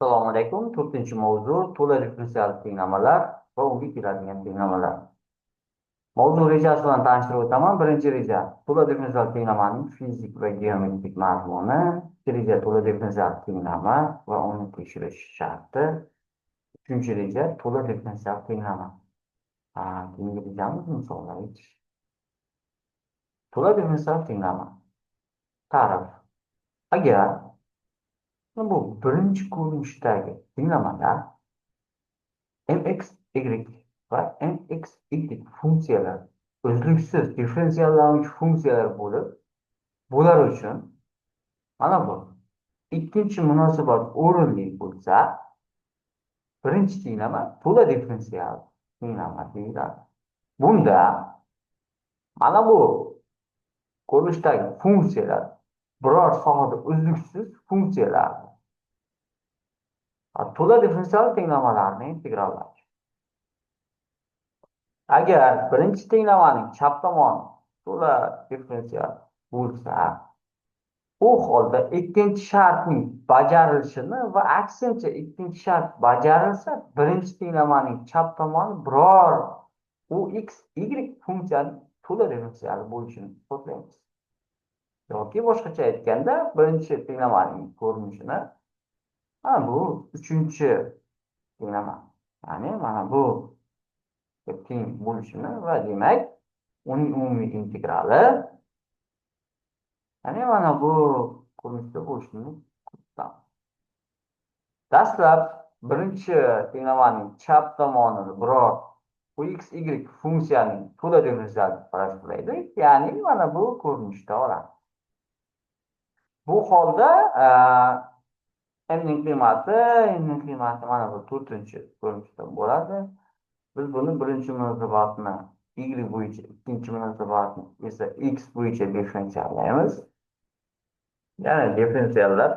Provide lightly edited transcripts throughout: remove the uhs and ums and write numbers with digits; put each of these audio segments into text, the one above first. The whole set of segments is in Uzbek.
Assalomu alaykum. To'rtinchi mavzu: to'la differensial tenglamalar va unga keladigan tenglamalar. Mavzu rejasi bilan tanishtirib o'taman. Birinchi reja: to'la differensial tenglamaning fizik va geometrik mazmuni. Ikkinchi reja: to'la differensial tenglama va uni tekshirish sharti. Uchinchi reja: to'la differensial tenglama. Keyingi rejamiz misollar yechish. To'la differensial tenglama. Ta'rif. Agar bu birinchi ko'rinishdagi tenglamalar mx, y va mx, y funksiyalar uzluksiz differensiallanuvchi funksiyalar bo'lib, bular uchun mana bu ikkinchi munosabat o'rinli bo'lsa, birinchi tenglama to'la differensial tenglama deyiladi. Bunda mana bu ko'rinishdagi funksiyalar biror sohada uzluksiz funksiyalardir. To'la differensial tenglamalarni integrallash. Agar birinchi tenglamaning chap tomoni to'la differensial bo'lsa, u holda ikkinchi shartning bajarilishini va aksincha, ikkinchi shart bajarilsa, birinchi tenglamaning chap tomoni biror u x, y funksiyaning to'la differensiali bo'lishini isbotlaymiz. Yoki boshqacha aytganda, birinchi tenglamaning ko'rinishini mana bu uchinchi tenglama, ya'ni mana bu teng bo'lishini va demak, uning umumiy integrali, ya'ni mana bu ko'rinishda bo'lishini ko'rsatamiz. Dastlab birinchi tenglamaning chap tomonini biror u x, y funksiyaning to'la differensialini farashlaylik, ya'ni mana bu ko'rinishda olamiz. Bu holda m ning qiymati mana bu to'rtinchi ko'rinishda bo'ladi. Biz buni birinchi munosabatni y bo'yicha, ikkinchi munosabatni esa x bo'yicha differensiallaymiz. Ya'ni differensiallar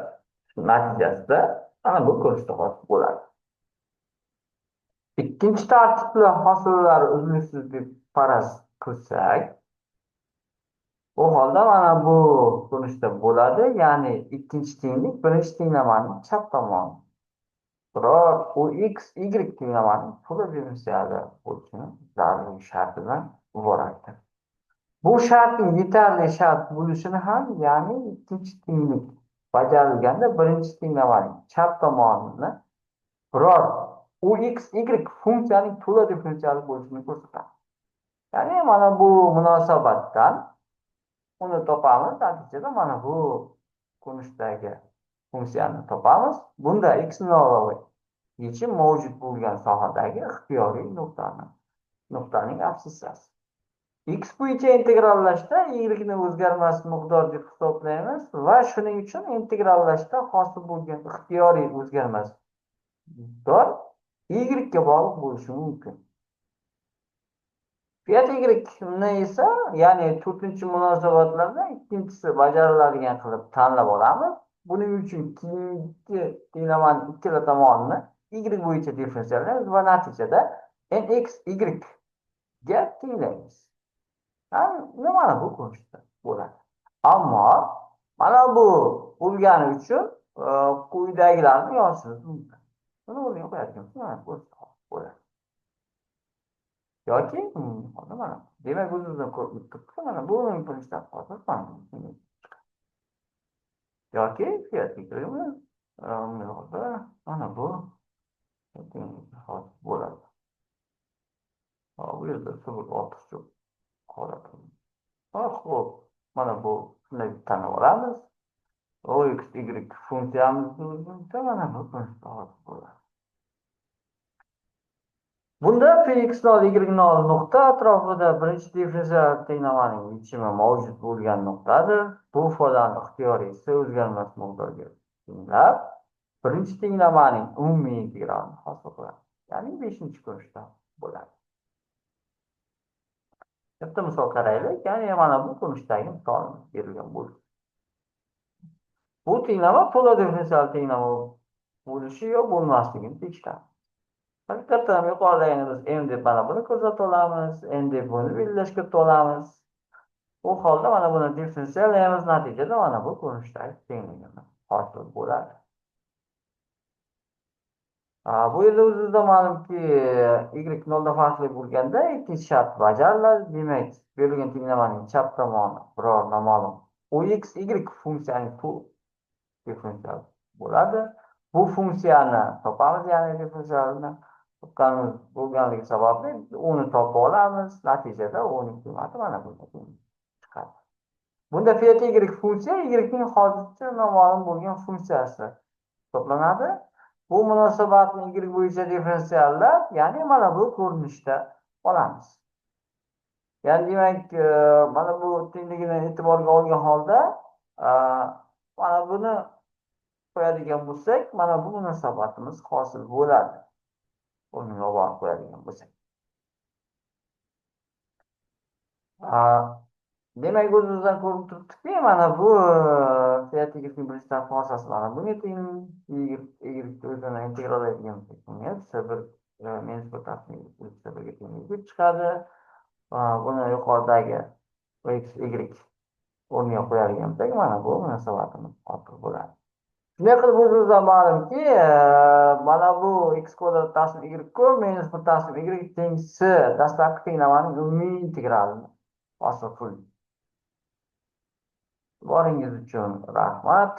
natijasida mana bu ko'rinishda hosil bo'ladi. Ikkinchi tartibli hosillar uzluksiz deb faraz qilsak, u holda mana bu ko'rinishda bo'ladi, ya'ni ikkinchi tenglik birinchi tenglamaning chap tomoni biror u x, y tenglamaning to'la differensiali bo'lishini zaruriy shartidan iboratdir. Bu shartning yetarli shart bo'lishini ham, ya'ni ikkinchi tenglik bajarilganda birinchi tenglamaning chap tomonini biror u x, y funksiyaning to'la differensiali bo'lishini ko'rsatadi. Ya'ni mana bu munosabatdan uni topamiz, natijada mana bu ko'rinishdagi funksiyani topamiz. Bunda x nol yechim mavjud bo'lgan sohadagi ixtiyoriy nuqtaning absissasi. X bo'yicha integrallashda y ni o'zgarmas miqdor deb hisoblaymiz va shuning uchun integrallashda hosil bo'lgan ixtiyoriy o'zgarmas miqdor y ga bog'liq bo'lishi mumkin. Fiat y ni esa, ya'ni to'rtinchi munosabatlardan ikkinchisi bajariladigan qilib tanlab olamiz. Buning uchun keyingi tenglamani ikkala tomonini y bo'yicha differensiallaymiz va natijada nx, y ga tenglaymiz. Nimani bu ko'rinishda bo'ladi. Ammo mana bu bo'lgani uchun quyidagilarni yozishimiz mumkin. Buni o'rniga qo'yadigan mana bu bo'ladi. Yoki mana demak, o'zimizdan ko'rib turibdi, mana bu ko'rinishda hozir yoki fiat mana bu bo'ladi. Bu yerda sıfır ortiqcha holat. Xo'p, mana bu shunday tanlab olamiz. O x, y funksiyamizni o'zimizda mana bu ko'rinishda bo'ladi. Bunda px0, y0 nuqta atrofida birinchi differensial tenglamaning yechimi mavjud bo'lgan nuqtadir. Bu ifodani ixtiyoriysi o'zgarmas miqdorga tenglab, birinchi tenglamaning umumiy integralini hosil qiladi. Ya'ni 5-ko'rinishda bo'ladi. Bitta misol qaraylik. Ya'ni mana bu ko'rinishdagi misol berilgan bo'ldi. Bu tenglama to'la differensial tenglama bo'lishi yo bo'lmasligini tekshiramiz. Haqiqatdan ham yuqoridagini biz m deb mana buni ko'rsata olamiz, n deb buni belgilashga olamiz. U holda mana buni differensiallaymiz, natijada mana bu ko'rinishdagi tengligini hosil bo'ladi. Bu yerda o'zimizda ma'lumki, y noldan farqli bo'lganda ikkinchi shart bajariladi. Demak, berilgan tenglamaning chap tomoni biror noma'lum ux y funksiyaning differensial bo'ladi. Bu funksiyani topamiz, ya'ni differensialni topganimiz bo'lganligi sababli uni topib olamiz. Natijada uning qiymati mana bunga chiqadi. Bunda phi y funksiya y ning hozircha noma'lum bo'lgan funksiyasi hisoblanadi. Bu munosabatni y bo'yicha differensiallab, ya'ni mana bu ko'rinishda olamiz. Ya'ni demak, mana bu tengligini e'tiborga olgan holda mana buni qo'yadigan bo'lsak, mana bu munosabatimiz hosil bo'ladi. O'rniga olib qo'yadigan bo'lsak. Demak, o'zimizdan ko'rinib turibdiki, mana bu phi y birinchi taraf xulosasi mana bunga teng, y o'zini integrallaydigan bo'lsak, bunga s1 minus bir taqsim s1 ga teng chiqadi. Buni yuqoridagi x y o'rniga qo'yadigan bo'lsak, mana bu munosabatimiz hosil bo'ladi. Shunday qilib o'zimizdan ma'lumki, mana bu x kvadrat taqsim y kub minus bir taqsim y teng s dastlabki tenglamaning umumiy integralini hosil qildik. Boringiz uchun rahmat.